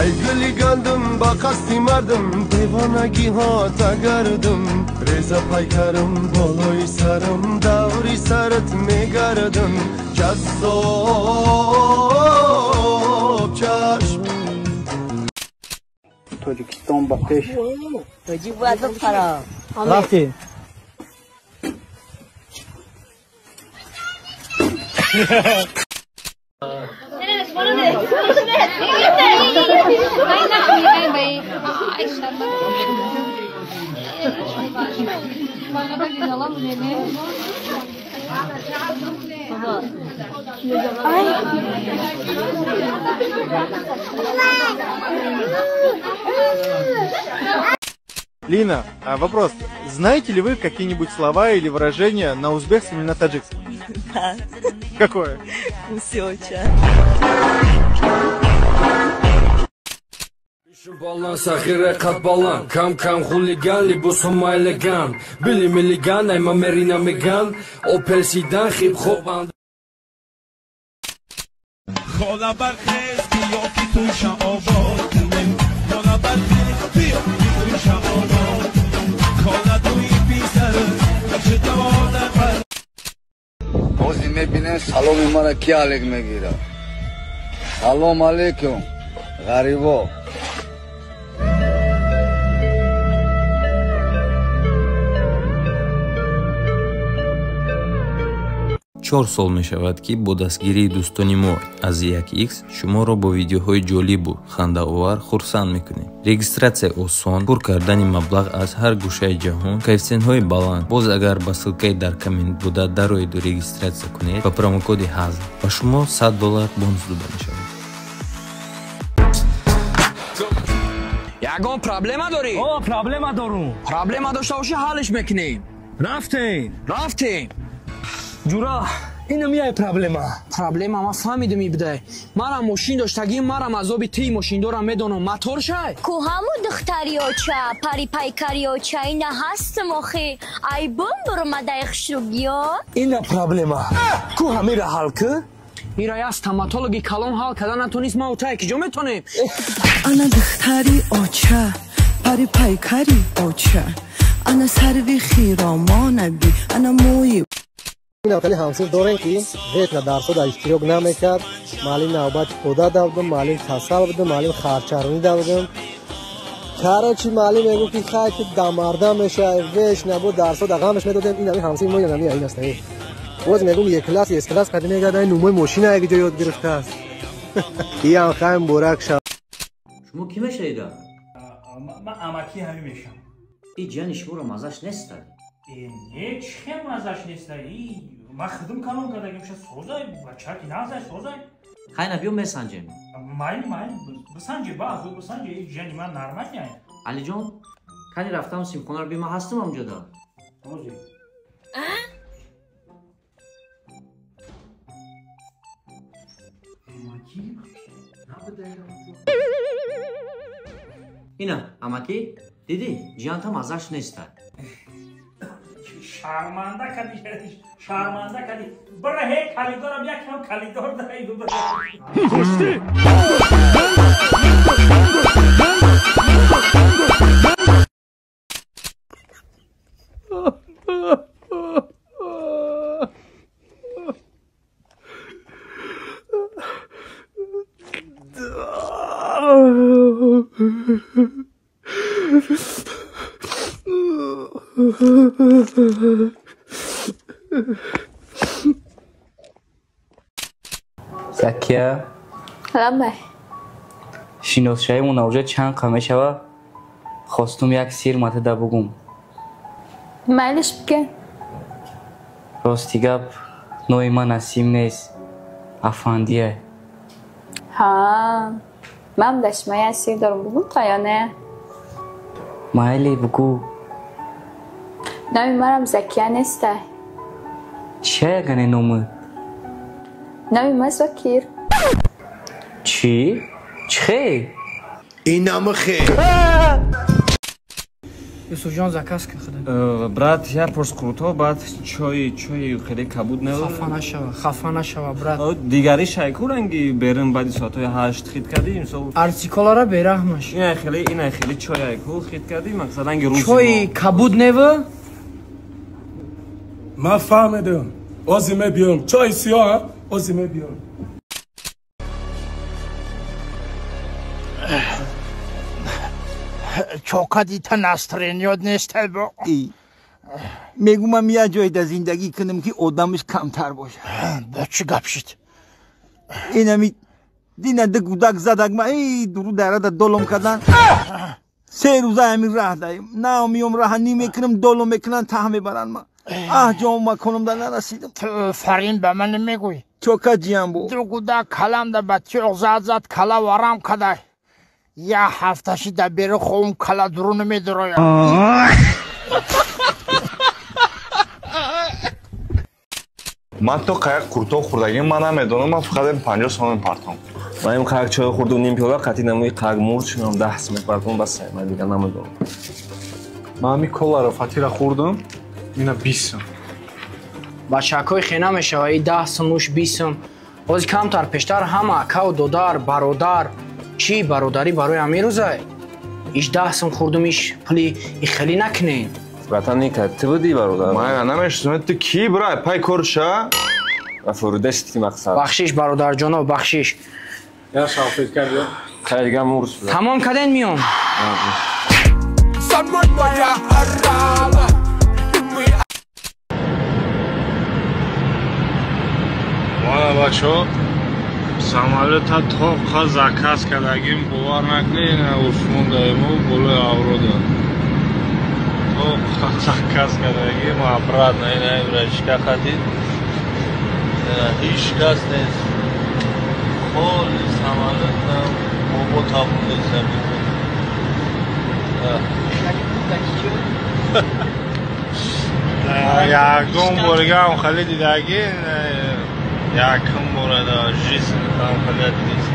Ай гули гандум ба қасди мардум девонагиҳо тагардум реза пайкарам болои сарам даври сарат мегардам ҷаззоб чашм Тоҷикистон ба пеш. Тоҷик бояд бихарам. Рафтӣ. Лина, вопрос. Знаете ли вы какие-нибудь слова или выражения на узбекском или на таджикском? Да. Какое? Кусёча. Балан сахире қад балан, кам кам хулиган, либосо элеган, били милиган, айма мерина меган, Опел седан, хип хоп. Хола бархез, биё ки туйша обод кунем. Хола бархез, биё ки туйша обод кунем. Хола туи писар, читода пар. Ҳозир мебинем саломи мара ки алек мегирад. Салом алейкум, ғарибо. 4 сол мешавад, ки бо дастгирии дӯстони мо аз 1x шуморо бо видеоҳои ҷолибу хандаовар хурсанд мекунем. Регистратсия осон, пур кардани маблағ аз ҳар гӯшаи ҷаҳон, коэффисиентҳои баланд. Боз агар ба ссылкаи дар коммент буда дароеду регистратсия кунед, ба промокоди ҳазл ба шумо $100 бонус дода мешавад. Ягон проблема дорӣ? О, проблема дорум. Проблема дошта бошӣ, ҳаллиш мекунем. Рафтем. Рафтем. Ҷура, инам яй проблема. Проблема ма фаҳмидум ибдай. Марам мошин доштагим, марам азоби тии мошиндорам медонам. Мотор шай? Ку ҳаму духтариоча, пари пайкариоча, ина ҳастам охи. Ай бум буромадай хушрӯгиё. Ина проблема. Ку ҳамира ҳал ку? Ира я стоматологи калон ҳал карда натонист, ма утай ки ҷо метонем? Ана духтари оча, пари пайкари оча, ана сарви хиромонаби, ана мӯи Хеле ҳамсинф дорем, ки ветна дарсҳо иштирок намекард. Маълим навбати пода давдум, маълим касал будум, маълим харчарунӣ давдум. Короче, маълим мегуфт, ки хай ки дамарда мешавай, веш набуд дарсҳо да ғамаш медодем. Ин ами ҳамсинф мо инами ин аст. Боз мегум як класс, ес класс қади мегада нумои мошина як ҷо ёд гирифтааст. Иам хай муборак шав. Шумо кӣ мешавида? Ман амакӣ ҳамин мешавам. И ҷияни шуморо маззаш неста? Не, чӣ хел маззаш неста? Ман худум калон кардагим, ша созай, бачаки назай созай. Хайна биё месанҷем. Майли, майли, бисанҷе, ба азу бисанҷе, ҷияни ман нормальный. Алиҷон, кани рафтам симхонаро би, ман ҳастам ҳамҷода. Ҳозир. Ина, амакӣ, дидӣ, ҷиянта маззаш неста. Шарманда кади, шарманда кади. Бара ҳе калидорам, якам калидор дай бара. Кушти! Закия. Лабай. Шиносшавимон уже чанд қа мешава, хостум як сир матада бугум. Майлиш бигӯ. Рости гап, нои ман Насим нест, Афандия. Ҳа, ман да шумо як сир дорум, бугум та ё не? Майли, бугӯ. Номи марам Закия нестай. Чия ягане номи? Номи ма Зокир. Чӣ? Чӣ хел? Инамихе. Юсуфҷон, заказ кун худа. Брат, як порс қурутоб, баъд чой, чои хеле кабуд не. Хафа нашава, хафа нашава, брат. Дигари шайку ранги берин баъди соатҳои 8 хит кардӣ, мисол. Арсиколара бераҳмаш. Инай хеле, инай хеле чой айку хит кардӣ, мақсад ранги рӯзи. Чои кабуд нева? Ман фаҳмидам. Ози мебиём. Чои сиёҳ, ози мебиём. Чокадита настроениёт нест бо. Мегумам як ҷойда зиндагӣ кунам, ки одамаш камтар бошад. Бо чӣ гап шид? Инами дина ду гудак задак ма эй дуру дарада долом кардан. 3 рӯза ҳамин раҳ даем. На миём раҳа ним мекунам, долом мекунан, таҳ мебаранд ма. Аҳ ҷом маконам да нарасидам. Фарин ба ман намегӯй. Чока ҷиям бо. Ду гудак калам да ба тиёқ зад зад кала варам кадай. Я ҳафташи да бери ховум кала дуру намедироям. Ман то қаяқ куртоб хӯрдагим ман намедонам, ман фақат 50 сом мепартом. Ман им қаяқ чой хӯрду ним пиёла қатъи намои қаяқ мурч ман 10 сом мепартом, бас ман дигар намедонам. Ман ҳами коларо фатира хӯрдам, ина 20 сом. Бачакҳои хена мешава, и 10 сом, уш 20 сом. Ҳозир камтар пештар ҳама акаву додар, бародар. Чӣ бародарӣ барои ҳамин рӯзай? Иш 10 сом хӯрдум, иш пули и хеле накунед. Братан, ника, ту будӣ бародар? Ман намешиносам, ту кӣ, брат? Пай корша? Фурудашт ки мақсад. Бахшиш, бародарҷоно, бахшиш. Я шалфет кардӣ. Хеле дигар мурс. Тамом карден миём. Вала бачо, самолета тоқа заказ кардагим, бовар накунед, ина Усмон даемо болои аврода. Тоқа заказ кардагим, обратно ина ибрачка хадид. Ҳеҷ кас нест. Холи самолет нам бобо табунест. Ягон боригам хеле дидаги, якум бора да жизнь там хеле дидист.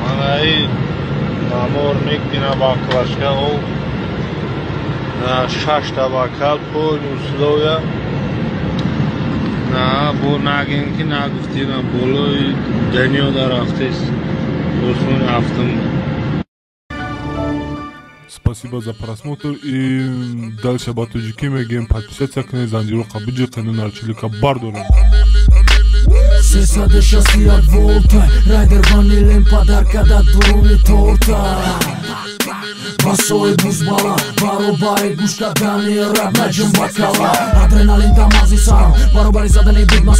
Манаи намор мекина баклажка об, на шашта бакал пол условия. На бо нагин ки нагуфти на болои дунё да рафтест. Усмон ҳафтум. Спасибо за просмотр и дальше ба тоҷикӣ мегӯем подписаться кунед, занҷироқа биҷиқену нарчилика бардорем. 361 волта райдер ванилем подарка да дуруни торта. Басои бузбала баробари гӯш кардани раб наҷим бакала. Адреналин да мағзи сарам баробари задани бигма.